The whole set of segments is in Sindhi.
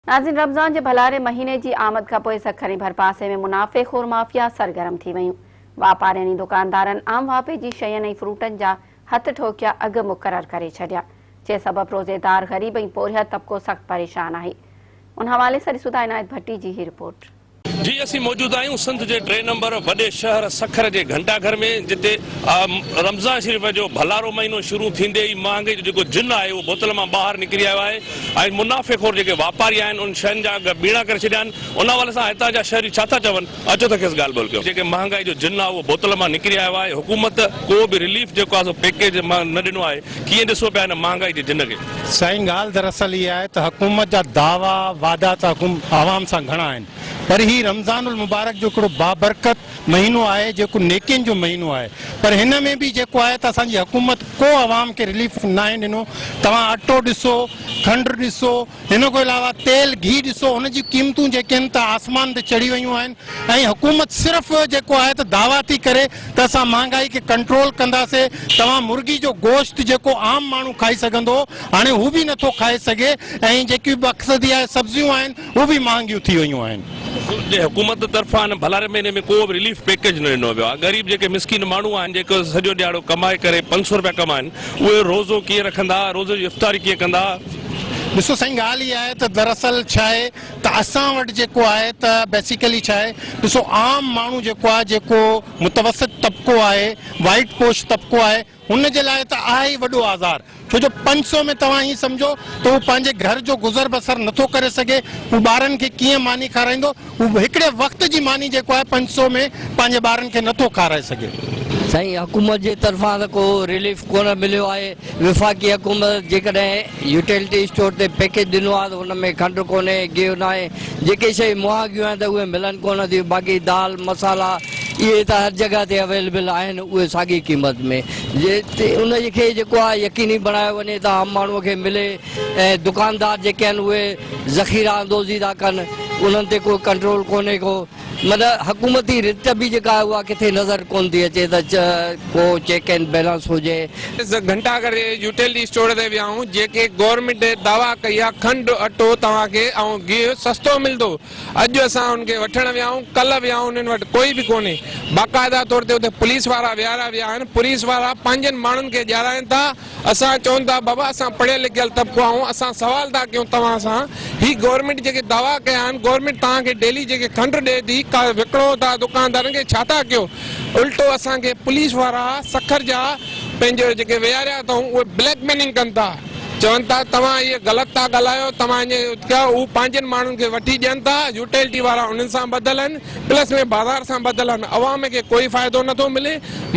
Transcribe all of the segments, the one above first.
ناظرين رمضان جي ڀلاري مهيني جي آمد کانپوء سکر ۽ ڀرپاسي ۾ منافعي خور مافيا سرگرم ٿي ويون. واپارين ۽ دڪاندارن عام واهپي جي شين ۽ فروٽن جا هٿ ٺوڪيا اگهه مقرر ڪري ڇڏيا، جنهن سبب روزيدار، غريب ۽ پورهيت طبقو سخت پريشان آهي. ان حوالي سان ڏسون ٿا عنايت ڀٽي جي هي رپورٽ. جي اسين موجود آهيون سنڌ جي ٽئين نمبر وڏي شهر سکر جي گهنٽا گهر ۾ جتي رمضان شريف جو ڀلارو مهينو شروع ٿيندي ئي مهانگائي جو جيڪو جن آهي اهو بوتل مان ٻاهر نڪري آيو آهي ۽ منافعي خور جيڪي واپاري آهن انهن شين جا اگهه ٻيڻا ڪري ڇڏيا آهن ان حوالي سان هتان جا شهري ڇا ٿا چون اچو ته کيس ڳالهه ٻولهه ڪيون. جيڪي مهانگائي جو جن آهي اهو بوتل مان نڪري آيو آهي حڪومت ڪو به رليف جيڪو آهي سو پيڪيج مان نه ڏنو آهي ڪيئن ڏسو پيا هن مهانگائي جي جن کي. سائين ڳالهه دراصل اها آهي ته حڪومت جا دعويٰ وعدا ته عوام سان گهڻا آهن پر هي رمضان المبارڪ جو هڪڙو بابرڪت مهينو آهي جيڪو نيڪين جو مهينو آهي پر هن ۾ به جيڪو آهي ته اسان جي حڪومت ڪو عوام کي رليف ناهي ڏنو توهان اٽو ڏسو کنڊ ڏسو ان کان علاوه تيل گهي ڏسو ان جون قيمتون جيڪي آهن ته آسمان تي چڙهي ويون آهن ۽ حڪومت صرف جيڪو آهي ته دعويٰ ٿي ڪري ته اسان مهانگائي کي ڪنٽرول ڪنداسي توهان مرغي جو گوشت جيڪو عام ماڻهو کائي سگهندو هو هاڻي هو به نٿو کائي سگهي ۽ جيڪي مقصد اها سبزيون آهن هو به مهانگيون ٿي ويون آهن. جي حڪومت طرفان هن ڀلاري مهيني ۾ ڪو به رليف پيڪيج نه ڏنو ويو آهي غريب جيڪي مسڪين ماڻهو آهن جيڪو سڄو ڏهاڙو ڪمائي ڪري 500 رپيا ڪمائن اهي روزو ڪيئن رکندا روزي جي افطاري ڪيئن ڪندا. ڏسو سائين ڳالهه اها آهي ته دراصل ڇا آهي ته اسان وٽ جيڪو آهي ته بيسيڪلي ڇا آهي ڏسو عام ماڻهو جيڪو آهي جيڪو متوسط طبقو آهي وائيٽ پوش طبقو آهي هن جي لاء ته آهي ئي وڏو آزار ڇو جو 500 ۾ توهان هي سمجهو ته هو پنهنجي گهر جو گذر بسر نٿو ڪري سگهي هو ٻارن کي ڪيئن ماني کارائيندو هو هڪڙي وقت جي ماني جيڪو آهي 500 ۾ پنهنجي ٻارن کي نٿو کارائي سگهي. سائين حڪومت جي طرفان ته ڪو رليف ڪونه مليو آهي وفاقي حڪومت جيڪڏهن يوٽيلٽي اسٽور تي پيڪيج ڏنو آهي ته ان ۾ کنڊ ڪونهي گيهه ناهي جيڪي شيون مهانگيون آهن ته اهي ملن ڪونه ٿيون باقي دال مصالحا اهي ته هر جڳهه تي اويليبل آهن اهي ساڳي قيمت ۾ ان کي جيڪو آهي يقيني بڻايو وڃي ته عام ماڻهو کي ملي ۽ دڪاندار جيڪي آهن اهي ذخيره اندوزي ٿا ڪن انهن تي ڪو ڪنٽرول ڪونهي ڪو مطلب حڪومتي رت به جيڪا آهي اها ڪٿي نظر ڪونه ٿي اچي ته ڪو چيڪ اينڊ بيلنس هجي. گهنٽا گهر جي يوٽيلٽي اسٽور تي ويا آهيون جيڪي گورنمينٽ دعويٰ ڪئي آهي کنڊ اٽو توهان کي ۽ گيهه سستو ملندو اڄ اسان ان کي وٺڻ ويا آهيون ڪلهه ويا آهيون انهن وٽ ڪوئي به ڪونهي باقاعده طور تي اتي پوليس وارا ويهاريا ويا آهن پوليس وارا پنهنجن ماڻهن کي ڏيارائين ٿا اسان چئون ٿا بابا اسان پڙهيل لکيل طبقو آهيون اسان سوال ٿا ڪيون توهان سان هي گورنمينٽ جيڪي دعويٰ ڪيا آهن گورنمينٽ توهان کي ڊيلي جيڪي کنڊ ڏئي ٿي ڪا وڪڻو ٿا دڪاندارن کي ڇا ٿا ڪيو الٽو اسان کي پوليس وارا سکر جا پنهنجو جيڪي ويهاريا اٿئون اهي بليڪ ميلنگ ڪن ٿا چون ٿا توهان اهي غلط ٿا ڳالهايو توهان ائين ڪيو هو پنهنجن ماڻهن کي وٺي ڏين ٿا يوٽيلٽي وارا انهن سان ٻڌل آهن پلس ۾ بازار سان ٻڌل آهن عوام کي ڪوئي فائدو نٿو ملي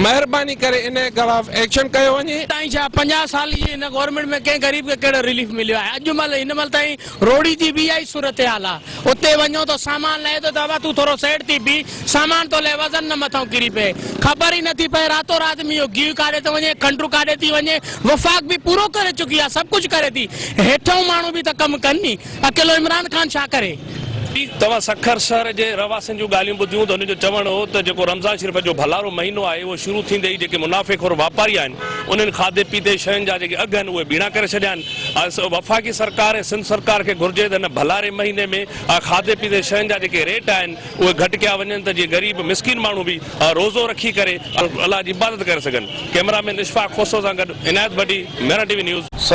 مهرباني ڪري ان جي خلاف ايڪشن ڪيو وڃي. تائين ڇا 50 سال جي هن گورنمينٽ ۾ ڪنهن غريب کي ڪهڙو رليف مليو آهي اڄ مهل هن مهل تائين روڙي جي به اها ئي صورتحال آهي اتي وڃو ته سامان لهي ٿو ته ابا تون ٿورو سيٽ ٿي بيهه سامان ٿو لهي وزن نه مٿئون ڪري پئي خبر ئي نٿي پئي راتو رات ۾ اهو گيهه ڪاڏي ٿو وڃي کنڊ ڪاڏي ٿي وڃي وفاق به پورو ڪري چڪي آهي سڀ ڪجهه ڪري ٿي هيٺئون ماڻهو به ته ڪم ڪن ني اڪيلو عمران خان ڇا ڪري؟ توهان سکر شهر جي رهواسين جون ڳالهيون ٻڌيون ته هنن جو چوڻ هو ته جيڪو رمضان شريف جو ڀلارو مهينو آهي اهو شروع ٿيندي ئي جيڪي منافعي خور واپاري آهن انهن کاڌي پيتي شين جا جيڪي اگهه آهن اهي ٻيڻا ڪري ڇڏيا آهن وفاقي سرڪار ۽ سنڌ سرڪار کي گهرجي ته هن ڀلاري مهيني ۾ کاڌي پيتي شين جا جيڪي ريٽ آهن اهي گهٽ ڪيا وڃن ته جيئن غريب مسڪين ماڻهو به روزو رکي ڪري الله جي عبادت ڪري سگهن ڪئميرا مين اشفاق کوسو سان گڏ Inayat Bhatti, Mehran T V news.